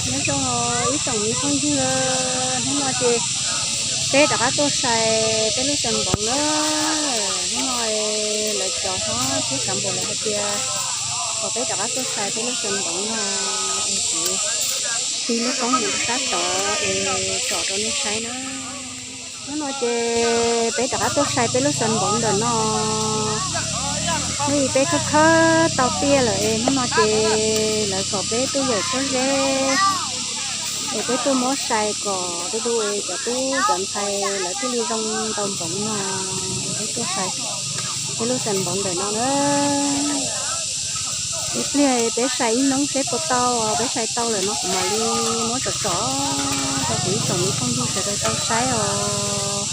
Nyob zoo ib tsoom me phooj ywg, hnub no ces peb rov qab tuaj sai peb lub xeem npoov na. Hnub no lawv cov hlob thiab cov npawg lawv hais tias kom peb rov qab tuaj sai peb lub xeem npoov no, es kuv tig lub koob mus rau sab tod es tsom rau nej saib na. Hnub no ces peb rov qab tuaj sai peb lub xeem npoov ntawm no. Hnub ib peb khawb khawb tau tiaj lawm es hnub no ces lawv kom peb tuaj yawm Suab Zeb es peb tuaj muab sai kom du du es cov tub cov ntxhais lawv thiaj li zoo ntau npoov no. Peb tuaj sai peb lub xeem npoov ntawm no na. Ib pliag peb sai ib hnub seb puas tau, peb sai tau lawm no kuv mam li muab tsom tsom rau kuv ib tsoom me phooj ywg sawv daws tau saib os.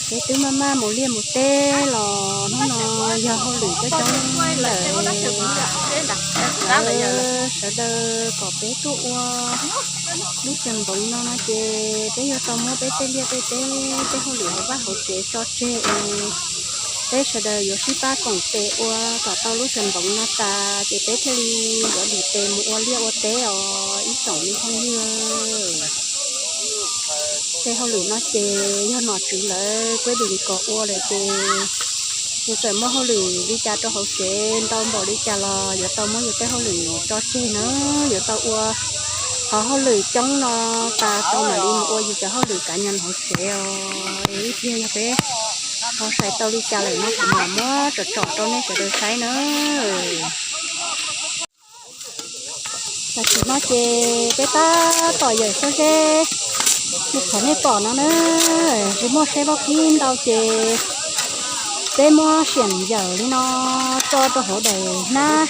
Peb twb maj maj mus liaj mus teb los hnub no yog hauj lwm coob coob lawm, sawv daws kom peb tuaj ua lub xeem npoov no no ces peb yuav tau muab peb tej liaj tej teb, tej hauj lwm hauv vaj hauv tsev tso tseg es peb sawv daws yuav sib pab koom tes ua kom tau lub xeem npoov no tas ces peb thiaj li yuav dim tes mus ua liaj ua teb os ib tsoom me phooj ywg. Tej hauj lwm no ces yog nom tswv lawv kuj dim kom ua lawm ces yus txawm muaj hauj lwm li cas rau hauv tsev ntau npaum li cas los yuav tau muab yus tej hauj lwm tso tseg na, yuav tau ua qhov hauj lwm coob no tas tau mam li mus ua yus cov hauj lwm kav nyoos hauv tsev os. Ib pliag yog peb ho sai tau li cas lawm no kuv mam muab tsom tsom rau nej sawv daws saib na. Tam sim no ces peb tab tom yawm Suab Zeb li qhov nej pom no na, tsis muaj seb vaub kib ntau ces peb muab siam yawm li no tso rau hauv daim hnab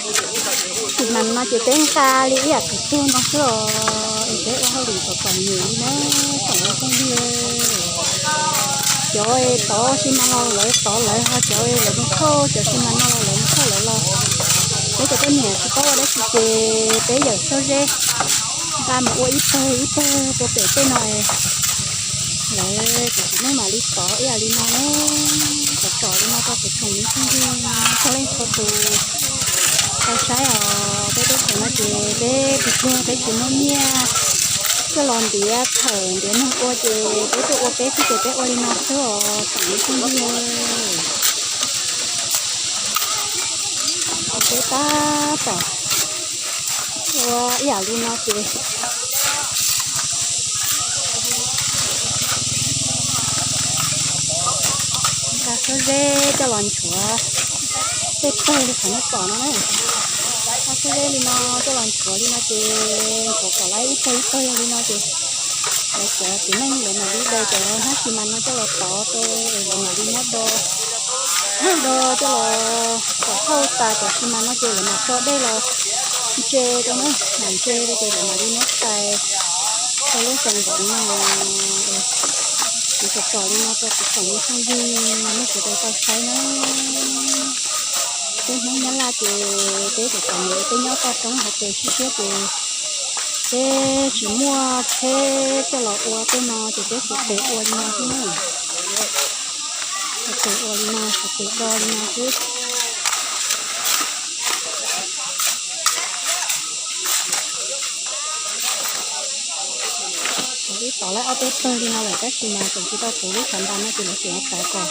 xi mas no ces peb nqa li ib yam kwv tug no xwb os. Es peb ua hauj lwm kom txom nyem li na tsoom me phooj ywg. Cov tov xi mas no lawv tov lawv, ho cov lawv mus thauj cov xi mas no los lawv mus thauj lawv los. Peb cov poj niam tsis paub ua dab tsi ces peb yawm Suab Zeb nqa mus ua ib teg ib teg rau pem tej no. Lawv tsis tsim neej mam li tov ib yam li no na. Tsom tsom li no rau kuv tsoom me phooj ywg txhua leej txhua tus tau saib os. Peb teb chaws no ces peb tus tuag peb tsis muaj nyiaj coj los ntiav thawm ntiav neeg ua ces peb tuaj ua peb xwb ces peb ua li no xwb os tsoom me phooj ywg. Peb tab tom ua ib yam li no ces nqa Suab Zeb coj los nchuav tej tawg li qhov nej pom no na. Nqa Suab Zeb li no coj los nchuav li no ces nchuav kom lawv ib tawg ib tawg li no ces lawv cov txiv neej lawv mam li de cov hnab xi mas no coj los tov rau es lawv mam li muab do do coj los kom thauj tas cov xi mas no ces lawv mam tso dej los ntse rau na, mam ntse rau ces lawv mam li muab sai rau lub xeem npoov no. Kuv tsom tsom li no rau kuv tsoom me phooj ywg nej sawv daws tau saib na. Peb Hmoob Nyab Laj ces peb tseem txom nyem, peb nyob toj roob hauv pes siab siab ces peb tsis muaj tsheb coj los ua tej no ces peb xuas tes ua li no xwb na. Xuas tes ua li no, xuas tes do li no xwb. Kuv twb tov lawv ob peb tawg li no lawm tab sis mas tseem tsis tau puv lub xav npas no ces lawv tseem tov kom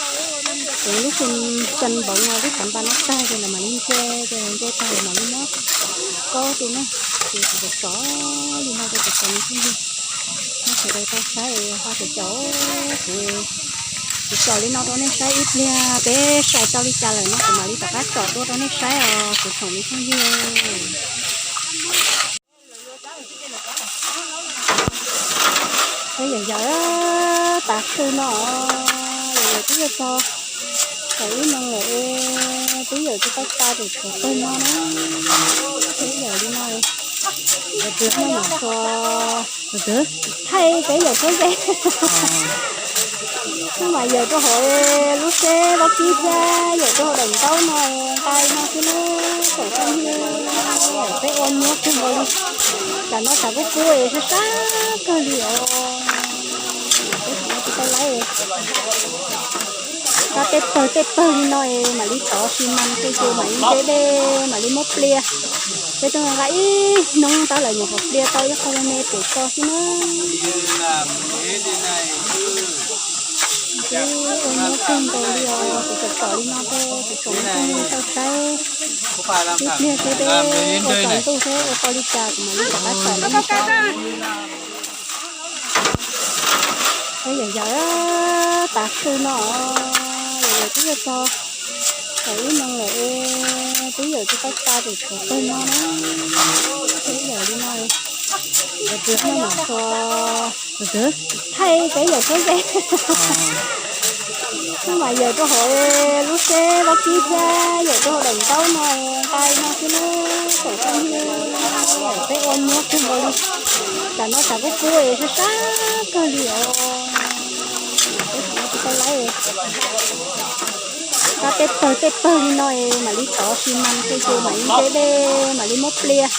puv lub xeem npoov no lub xav npas no tag ces lawv mam li ntse, ces lawv ntse tag lawv mam li muab kaub rau na. Ces kuv tsom tsom li no rau kuv tsoom me phooj ywg nej sawv daws tau saib ho tseem caum kuv, kuv tsom li no rau nej saib ib pliag peb sai tau li cas lawm no kuv mam li rov qab tsom dua rau nej saib os kuv tsoom me phooj ywg. Peb yawm yawm tas tshwj no, yawm yawm twb yuav txog thaum ib moos lawm, twb yawm tsis tau tas pem tshuav tag no na. Peb yawm li no, yawm mam tso thaij peb yawm Suab Zeb. Wb mam yawm rau hauv lub tsheb vaub kib thiab yawm rau hauv daim ntaub no, nqa li no xwb na, tsoom phooj ywg. Peb ua nyuaj kawg nkaus li, tsam no tshav kub kub es sab sab kawg li os. Peb tsis tau laib. Kab tej pawg tej pawg li no es mam li tov xi mas tej ces mam li nce dej mam li muab plias. Peb tuaj nqa ib hnub tab lawm nyuam qhuav plias tau ib qho me me pem tso xwb na. Ua nyuaj kawg nkaus li os, kuv tsom tsom li no rau kuv tsoom phooj ywg tau saib. Ib pliag xwb peb ua tsaus ntuj seb ua tau li cas kuv mam li rov qab tsom li no. Peb yawm yawm tav su no, yawm yawm twb yog txog thaum ib moos lawm es twb yawm tsis tau tas pem tshuav pawg no na. Peb yawm li no, noj mam tso, thaij peb yawm suab ze. Noj mam yawm rau hauv lub seb vaub kib thiab yawm rau hauv daim ntaub no, nqa li no xwb na. Thaum peb ua nyuaj kawg nkaus li, tsam no tshav kub kub es sab sab kawg li os. Peb tsis tau laib. Kab tej pawg tej pawg li no es mam li tov xi mas tej ces mam li nce dej mam li muab plias.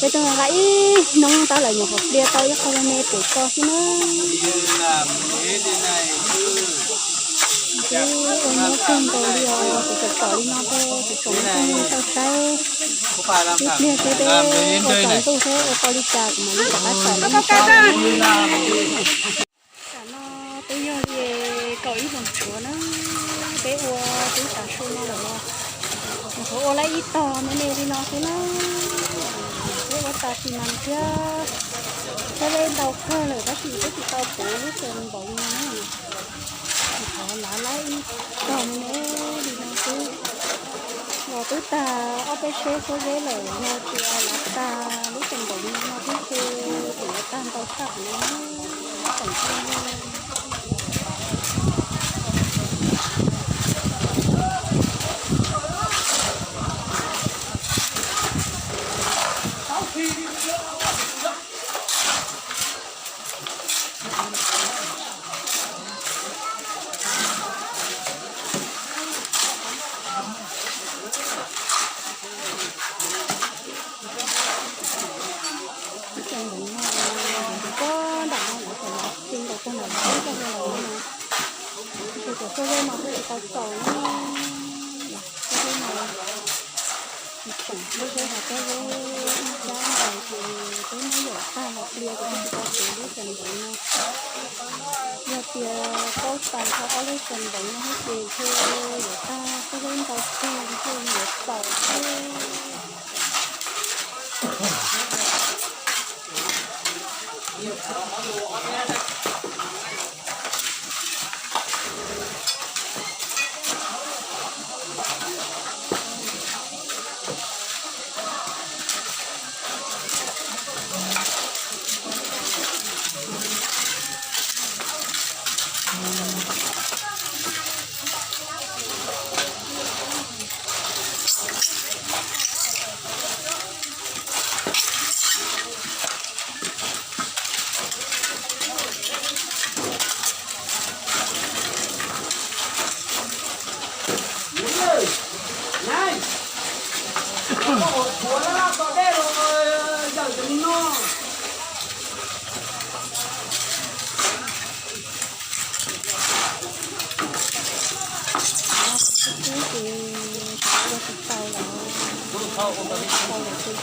Peb tuaj nqa ib hnub tab lawm nyuam qhuav plias tau ib qho me me pem tso xwb na. Peb ua nyuaj kawg nkaus li os, kuv tsom tsom li no rau kuv tsoom phooj ywg tau saib. Ib pliag xwb peb ua tsaus ntuj seb ua tau li cas kuv mam li rov qab tsom li no. Tam no twb yog li kaum ib moos tshuav na, peb ua twb tav su no lawm los, nyuam qhuav ua lawm ib tog me me li no xwb na. Peb ua tas xi mas thiab, peb lej ntau kawg lawm tab sis peb tsis tau puv lub xees npaum li no na. Nyuam qhuav lav lawm ib tog me me li no xwb. Los twb tag ob peb seb suab zeb lawm, yog tias lav tag lub xees npaum li no thiab ces kuv yuav tag ntau tshaj qhov no na. Tsoom phooj ywg, ib tsoom ntawm no, ntawm pob nram no lawv tseem los ti nkaus puag nram no, ib tsoom no lawm no. Tab sis cov suab zeb no twb tsis tau txaus na. Suab zeb no, tsoom suab zeb no, suab zeb ib sab ntais ces peb muab yawm tag los plias ces twb tsis tau puv lub xees npaum no. Yog tias paub tag tau ob lub xees npaum no thiab ces thiaj yuav tag, suab zeb ntau kawg li thiaj li yuav txaus xwb. Ua tsis tau los, tau lawm xwb.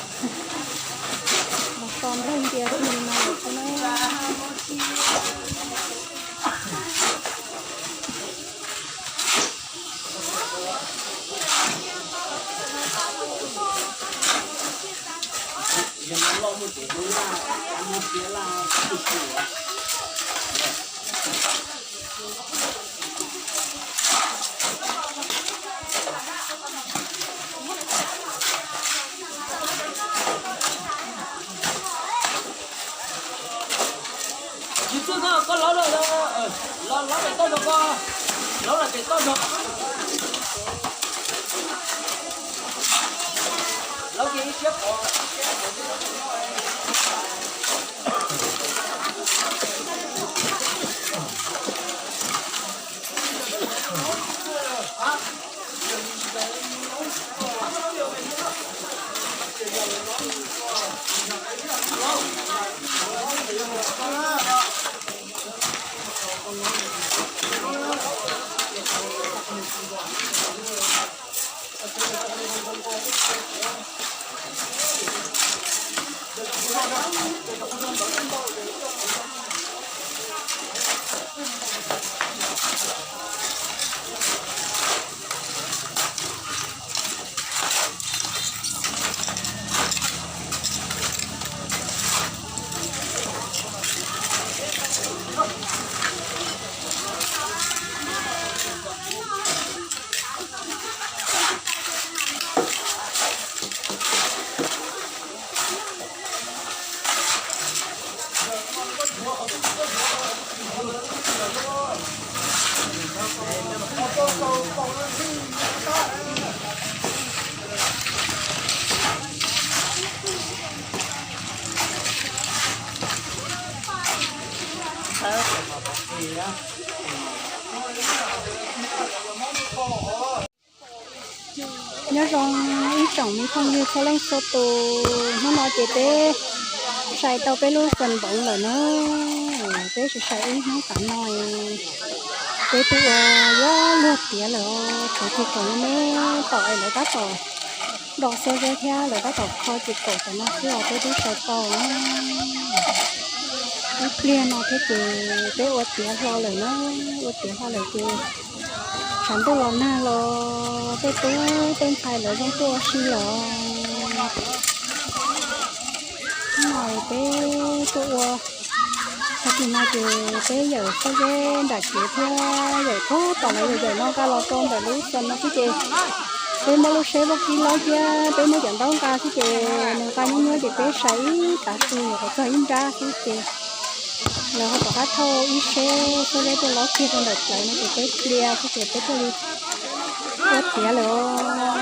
Los so nplaig ntia kiag li no lawm xwb na. Tsis txog koj laub lawm, laub pem toj zog, koj laub lawm pem toj zog. Laub kiag ib siab pov. Nyob zoo ib tsoom me phooj ywg txhua leej txhua tus, hnub no ces peb sai tau peb lub xas npoov lawm na. Peb sai sai ib hnub tas no, peb twb ua yuav luag tiav lawm, tshuav kiag kom me me tom es lawv tab tom do xuab zeb thiab lawv tab tom kho ces kaum tom no xwb os, peb twb sai tau na. Ib pliag no thiab ces peb ua tiav hlo lawm na, ua tiav hlo lawm ces tshav ntuj los nag los tej tub tej ntxhais lawv zoo tuaj ua si os. Hnub no peb tuaj ua, tag kis no ces peb yawm xuab zeb nram kev thiab yawm puag tom lawv yawm yawm no nqa los rau ntawm lub xas no xwb ces peb muab lub seb vaub kib laub thiab peb muab cov ntaub nqa xwb ces nws nqa nyuab nyuab ces peb sai ib tav su nyuam qhuav txog ib nrab xwb ces lawv ho rov qab thauj ib seb xuab zeb tuaj laub kiag rau ntawm plawv no ces peb plia xwb ces peb thiaj li ua tiav lawm os.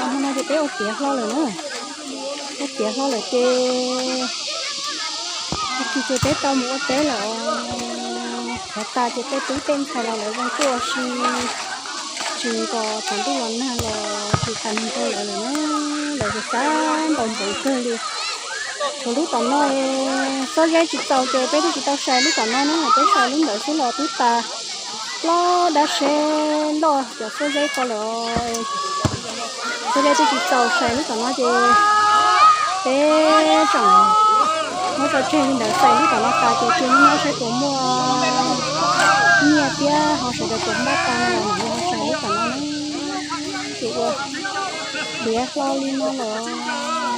Hnub no ces peb ua tiav hlo lawm na. Ua tiav hlo lawm ces tag kis ces peb tau mus ua teb lawm os. Qhov tas ces tej tub tej ntxhais los lawv zoo tuaj ua si, tsis nco tshav ntuj los nag los tsis tas nrog lawv lawm na. Lawv xav xav ntaus npoov kawg li. Tshuav lub tom no xuab zeb tsis txaus ces peb twb tsis tau sai lub tom no na, peb sai lub ntawd xwb los twb tas plob dab seb loj cov xuab zeb ko lawm. Xuab zeb twb tsis txaus sai lub tom no ces peb tseem muab tso tseg li ntawd, sai lub tom no tas ces cia nyob saib puas muaj nyiaj thiab ho sawv daws puas npaj tau no los mam li ho sai lub tom no na. Ces ua tiav hlo li no los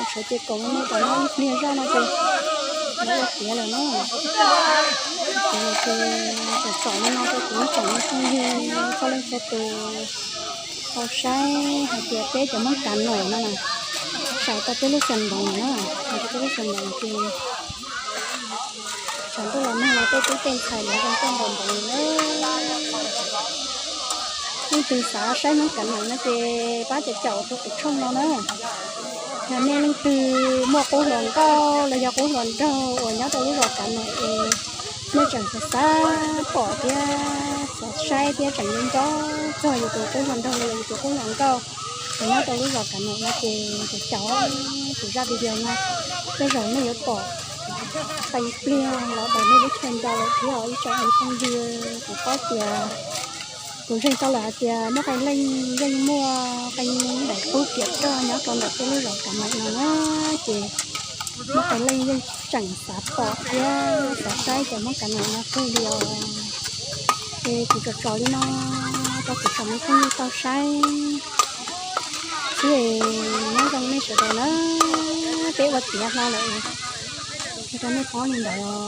tshuav ces kaum me me tom no ib pliag zoj no ces lawv ua tiav lawm na. Ces tsom tsom li no rau kuv ib tsoom me phooj ywg txhua leej txhua tus tau saib hais tias peb cov Hmoob Kav Nuam no na, sai tau peb lub xas npoov na, sai tau peb lub xas npoov ces tshav ntuj los nag los tej tub tej ntxhais lawv zoo tuaj ntaus npoov na. Leej twg xav saib Hmoob Kav Nuam no ces pab caum caum rau kuv tshooj no na. Yog nej leej twg muaj qub hluas nkauj los yog qub hluas nraug uas nyob rau lub zos Kav Nuam es nej tseem xav xav pom thiab xav saib thiab tseem nco nco txog yus tus qub hluas nraug los yog yus tus qub hluas nkauj uas nyob rau lub zos Kav Nuam no ces caum caum kuv zaj video no, tej zaum nej yuav pom qee pliag los daws nej lub chaw nco lawm thiab os ib tsoom me phooj ywg. Kuv paub tias kuv ntseeg tau lawm hais tias muaj qee leej yeej muaj qee daim qub piam roj nyob rau ntawm peb lub zos Kav Nuam no na, ces muaj qee leej yeej tseem xav pom thiab xav saib cov Hmoob Kav Nuam no kawg li os. Ces kuv tsom tsom li no rau kuv tsoom me phooj ywg tau saib xwb es nyob zoo nej sawv daws na. Peb ua tiav hlo lawm, qhia rau nej paub li ntawd os.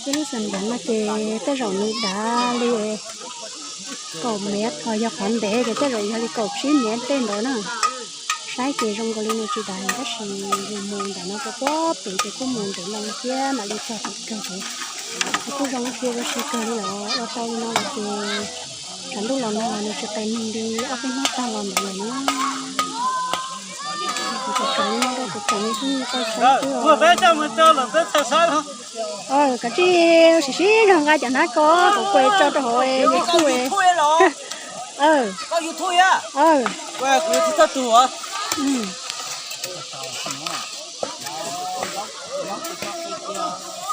Peb lub xas npoov no ces tej zaum nws dav li kaum mev os, yog qhov ntev ces tej zaum yog li kaum tsib mev tej ntawd na. Saib ces zoo nkaus li nws tsis dav tab sis yus mus ntawm no rau puag pem ces kuj mus ntev loo thiab mam li txog pem kawg ces kuj zoo ib pliag zoo si kawg li lawm. Ua tau li no lawm ces tshav ntuj los nag los nws tsis qes neeg li ob peb hnub tag los ntawd lawm na. Kuv Tsoom no rau kuv tsoom me phooj ywg tau saib xwb os. Kav tsij siv sib zog nqa cov hnab ko kuv kuj tso rau hauv YouTube.